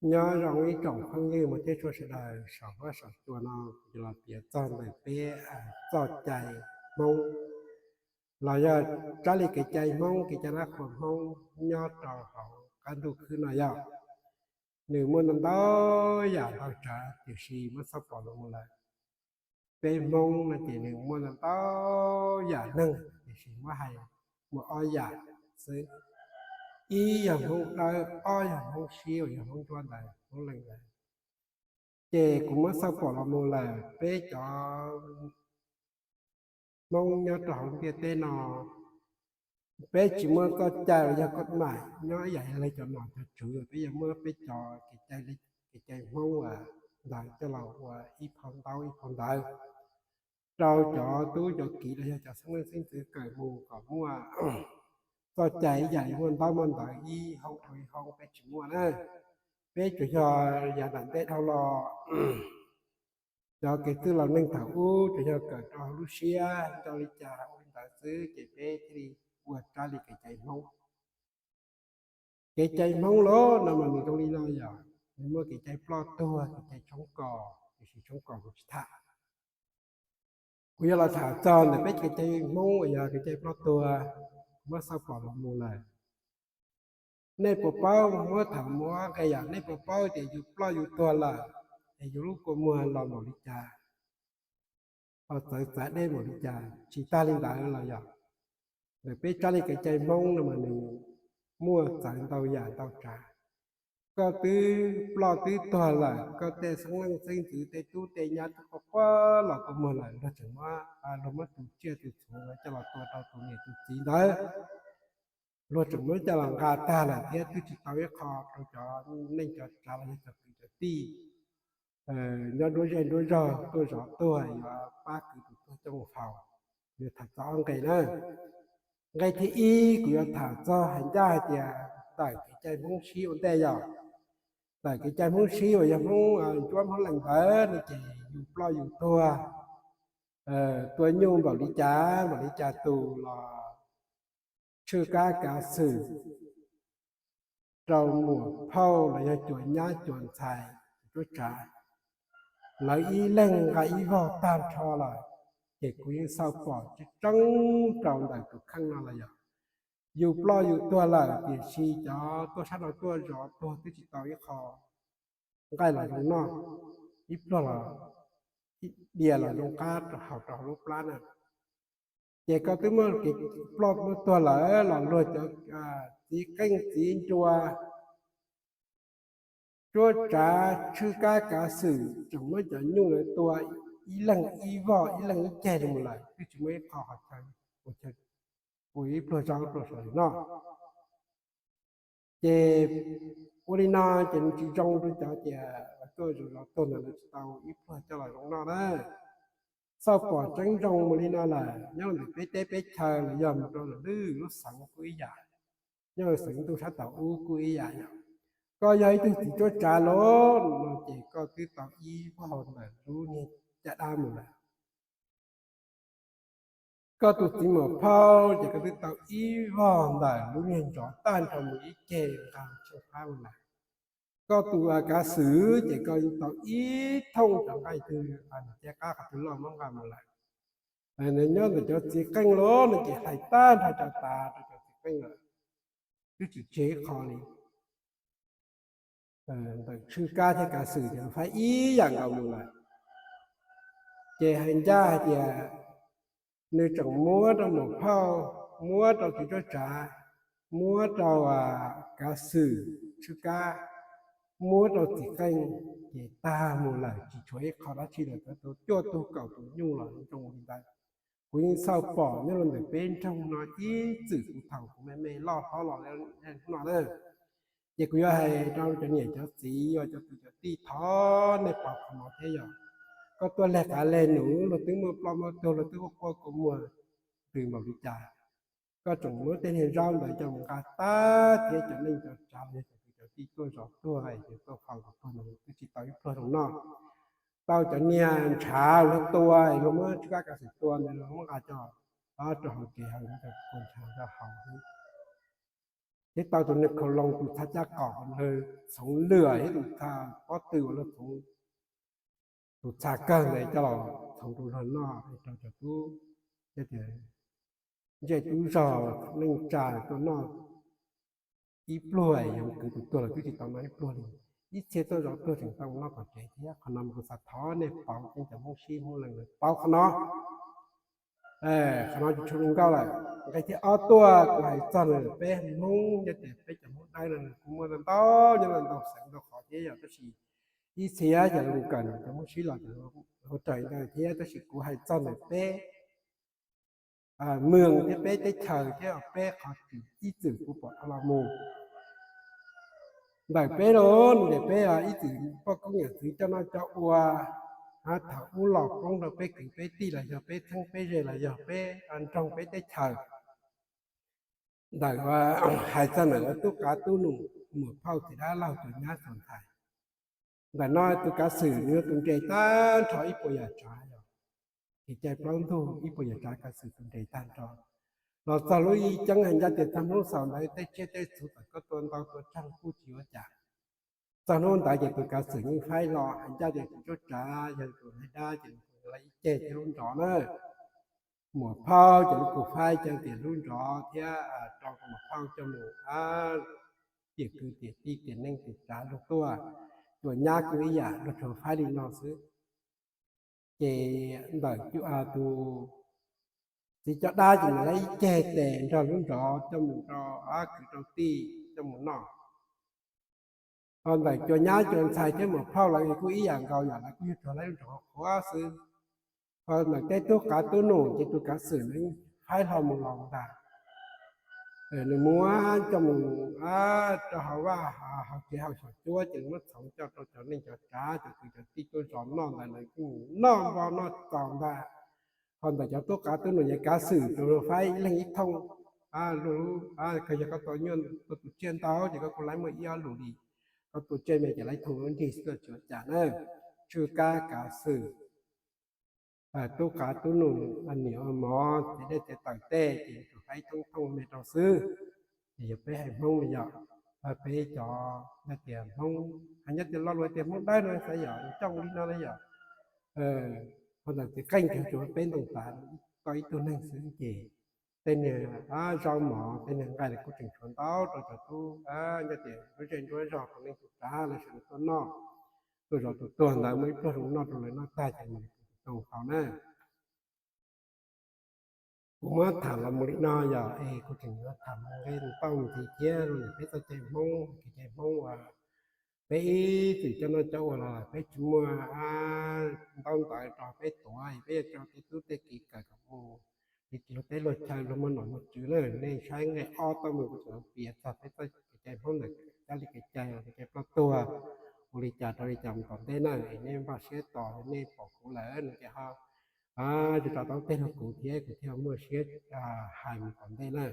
Nyob zoo ib tsoom phooj ywg muaj thiab txhua sawv daws saum huab saum cua no, kuv yuav los piav txog ntawm peb txoj cai Hmoob los yog tsab li kev cai Hmoob, kev cai dab qhuas Hmoob nyob rau hauv qab ntuj khwb no yog nws muaj ntau ntau yam ntau tsav, tiam sis muab xauj pom los mus lawm, peb Hmoob no ces nws muaj ntau ntau yam neeg, tiam sis muab hais mus ob yam xwb. Ib yog Hmoob dawb, ob yog Hmoob siab uas yog Hmoob ncuab ntawd, Hmoob leej ntawd. Ces kuv muab xauj pom los mus lawm, peb cov Hmoob nyob rau hauv ntiaj teb no, peb tsis muaj txoj cai los yog koj mam nyob ib yam li cov nom cov tswv, peb yuav muab peb cov kev cai, kev cai Hmoob ntawd coj los ua ib phau ntaub ib phau ntawv rau cov tub cov kiv los yog cov xeeb leej xeeb ntxwv kawm mus kom muaj txoj cai ib yam li muaj ntaub muaj ntawv ib hoob dhau ib hoob, peb tsis muaj na. Peb tsuas yog yav nram ntej dhau los, cov kev txwj laus neeg thaum ub tsuas yog kawm rau hauv lub siab nco li cas ua li ntawd xwb, ces peb thiaj li ua tsab li kev cai Hmoob. Kev cai Hmoob los no mas nws zoo li no yog nws muaj kev cai ploj tuag, kev cai tshoob kos, tiam sis tshoob kos kuv tsis tham. Kuv yuav los tham txog ntawm peb kev cai Hmoob uas yog kev cai ploj tuag, muab xauj pom los mus lawm. Nej puas paub, muab tham mus ob nqe yom, nej puas paub tias yus ploj yus tuag lawm es yus lub kua muag los npaum li cas, los txawv txav deb npaum li cas? Tsis tag li ntawd los yog ntawm peb tsab li kev cai Hmoob no mas nws muaj txawv ntau yam ntau tsav. Koj twb ploj twb tuag lawm, koj tej xeeb leej xeeb ntxwv, tej tub tej nyab twb quaj quaj los kua muag lawm, luag tseem muab, luag muab tus tsiaj tus txhu coj los tua rau tus niam tus txiv ntawd, luag tseem muab coj los nqa tag lawm thiab twb tsis tau ib qho rau cov neej cov tsav los yog cov kwv cov tij nyob nruab zej nruab zog tuaj zov tuag yuav pab kwv tus tuag coj mus faus. Yuav tham txog ob nqe na. Nqe thib ib kuv yuav tham txog hais ncaj hais tias ntawm kev cai Hmoob sib ua ntej yog, ntawm kev cai Hmoob sib uas yog Hmoob ncuab Hmoob leej ntawd no ces yus ploj yus tuag, tua nyuj npaum li cas npaum li cas tus los tshwj kab kav xwm rau muam phauj los yog cuas nyab cuas ntxhais cuab tsav, lawv ib leeg nqa ib vog tag nrho lawm. Ces kuv yeej xauj pom tseeb tseeb rau ntawm tus kheej no los yog yus ploj yus tuag lawm tiam sis cov tuaj sab no tuaj zov tuag twb tsis tau ib qho nqaij los zoo noj, ib pluag los dias los zoo qab rau hauv rau hauv lub plab na. Ces koj twb muaj kev ploj muaj tuag lawm los luag cov txiv qeej txiv nruas cuab tsav tshwj kab kav xwm tseem muab cov nyuj ntawd tua ib leeg ib vog ib leeg ib ceg li mus lawm twb tsis muaj ib qho qhov chaw ua ib pluag zaub pluag saum noj. Ces ua li no ces nws tsis zoo rau cov tias tuaj zov zov tuag ntawd lawv tsis tau ib pluag coj los zoo noj na. Xauj pom tseeb zoo mus li no lawm nyob ntawm peb teb peb chaw los yog mus rau lwm lub xeev kuj ib yam, nyob xeev ntuj sab tom ub kuj ib yam yom. Koj yog ib tug txiv cuab tsav los no ces koj twb tau ib vog ntawm lub niag caj dab mus lawm. Koj tus txiv muam phauj ces koj twb tau ib vog ntawm lub niag ntsov tag nrho mus ib ceg nqa tsheej qab mus lawm. Koj tus kav xwm ces koj tau ib thooj cov nqaij twg nws caj qab qhov twg loj muab nqa mus lawm. Nws nyob ntawm cov txiv qeej los no ces hais tag nrho cov tas rau cov txiv qeej lawm, twb tsis tseg ib qho li. Ntawm tshwj kab thiab kav xwm ces faib ib yam nkaus mus lawm. Ces hais ncaj hais tias nws tseem muab rau muam phauj, muab rau txiv cuab tsav, muab rau kav xwm tshwj kab, muab rau txiv qeej, ces tag mus lawm tsis tshuav ib qho dab tsi lawm, cov tus cuaj tug kaum tus nyuj los zoo li ntawd. Kuv yeej xauj pom nyob rau ntawm peb nroog no ib txwm kuv thaum kuv me me loj hlob los li hnub no na. Ces kuv yuav hais rau cov niam cov txiv uas cov kwv cov tij thov nej pom qhov no thiab yog koj tuaj leg qav leg num luag twb muaj ploj muaj tuag luag twb quaj quaj kua muag ntws npaum li cas, koj tseem muab tej niag zaub ntawd coj mus nqa tag thiab cov neej cov tsav los yog cov kwv cov tij tuaj zov tuag es tuaj faus tus tuag no twb tsis tau ib pluag zoo noj. Tau cov niag ntshav luag tua luag muab tshwj kab kav xwm tua ntawd luag muab nqa coj rau hauv kev hauv cov kua ntshav rau hauv xwb. thiab tau tus neeg khau loo tus txha caj qaum uas luag txhoov lwj thiab tus txha pob tw uas luag txhoov, tus txha kawg ntawd coj los txhoov rau luag noj rau cov tub, tias ntsej tub zog neej tsa tuaj noj ib pluag, yog kwv tus tuag los twb tsis tau noj ib pluag li. Ib txhia tuaj zov tuag tseem tau noj tom tsev thiab. Qhov no mas kuv xav thov nej pauv, cov Hmoob sib Hmoob leej lawv pauv qhov no. Qhov no tsis tshua zoo nkauj lawm. Nqe thib ob tuaj kuv hais txog ntawm peb Hmoob, yog tias peb cov Hmoob Dawb no kuj muaj ntau nyob ntau xeev ntau qhov thiab yog, tab sis ib txhia yog lus kawm cov Hmoob sib los ua raws ntawd thiab, tab sis kuv hais txog ntawm peb mws thiab peb teb chaws thiab peb qhov txwm ib txwm kuv pom dhau los mus. Ntawm peb los ntawm peb ib txwm poj koob yawm txwv coj noj coj ua, thaum ub los poob rau peb kwv peb tij los yog peb txheeb peb ze los yog peb nroog peb teb chaws. Ntawm hais txog ntawm tub qav tub nus, muam phauj txiv dab laug cov nyab txhua ntxhais, ntawm no tus kav xwm nws yog tus nres tag nrho ib puas yam tsav, yog kev cai plaub ntug ib puas yam tsav kav xwm tus nres tag nrho. Los txog lub ib ceeb hais ncaj tias txog hnub xaus ntawd tej tsiaj tej txhu txawm koj tua ntau tua tsawg kuj tsis ua cas. Txog hnub ntawd ces tus kav xwm yeej faib hlo hais ncaj tias tus tub tsav yog tus hais dab ces nws tus la ib ceg thiab lub nrov na. Muam phauj ces nws kuj faib ncaj tias lub nrov thiab rau muam phauj coj mus tiam kwv tiam tij tiam neej tiam tsav luag tuaj. Cov nyab kuj ib yam, luag tsuas faib li no xwb. Ces ntawm tus txiv coj dab ces nws la ib ceg tes nrog lub nrov coj mus rau kwv rau tij coj mus noj. Ho ntawm cov nyab cov ntxhais thiab muam phauj lawv kuj ib yam nkaus, yam lawv kuj yog tsuas la lub nrov qhuav xwb. Ho ntawm tej tub qav tub nus ces tus kav xwm nws faib hlo mus los ntag. Nws muab coj mus rau hauv vaj hauv tsev hauv xyom cuab ces nws muab txhoov coj rau cov neej cov tsav cov kwv cov tij tuaj zov noj ntawd lawv kuj noj npau noj txaus ntag. Ho ntawm cov tub qav tub nus ces kav xwm tsuas faib ib leeg ib thooj. Koj yog koj tua nyuaj tua tus tsiaj ntau ces koj kuj laib muaj ib ob lus li. Koj tua tsiaj me ces laib thooj lub nrig xwb, tsis ua cas na. Tshwj kab kav xwm, tub qav tub nus, niam ua mov, txiv dej txiv taws tej ces tsuas faib ib thooj thooj me rau xwb. Ces yog peb haiv Hmoob no yog, peb cov hais tias Hmoob, hais ncaj tias lo lus tias Hmoob Dawb no xav yog coj li no na yog. Ho ntawm txiv qeej ces tsuas peb ntoo tas tau ib tug neeg xwb ces tej niag zaub mov tej niag nqaij los kuj tseem tshuav ntau rau cov tub, ncaj tias lub zej nruab zog tus neej tus tsav lawv sawv daws tuaj noj, tuaj zov tus tuag ntawd muaj ib pluag zoo noj rau lawv noj tag ces mam li pub tus tau hauv na. Kuv muab tham los mus li no yog es kuv tseem yuav tham nqe tau ntxiv thiab rau ntawm peb txoj cai Hmoob, kev cai Hmoob uas peb ib txwm coj noj coj ua los peb tsis muaj ntaub ntawv rau peb tuav, peb yuav tso tej tub tej kiv kawm kom mus li tsis luag teb luag chaw luag muaj nom muaj tswv na. Nej saib nqe ob tau mus kuv tseem piav txog peb txoj kev cai Hmoob ntawm cov li kev cai, kev cai ploj tuag, ua li cas rau li cas mus tom ntej na. Es nej npaj siab tos, nej pom kuv lawm no ces ho tso tau tej rau kuv thiab kuv thiaj muaj siab hais mus tom ntej na.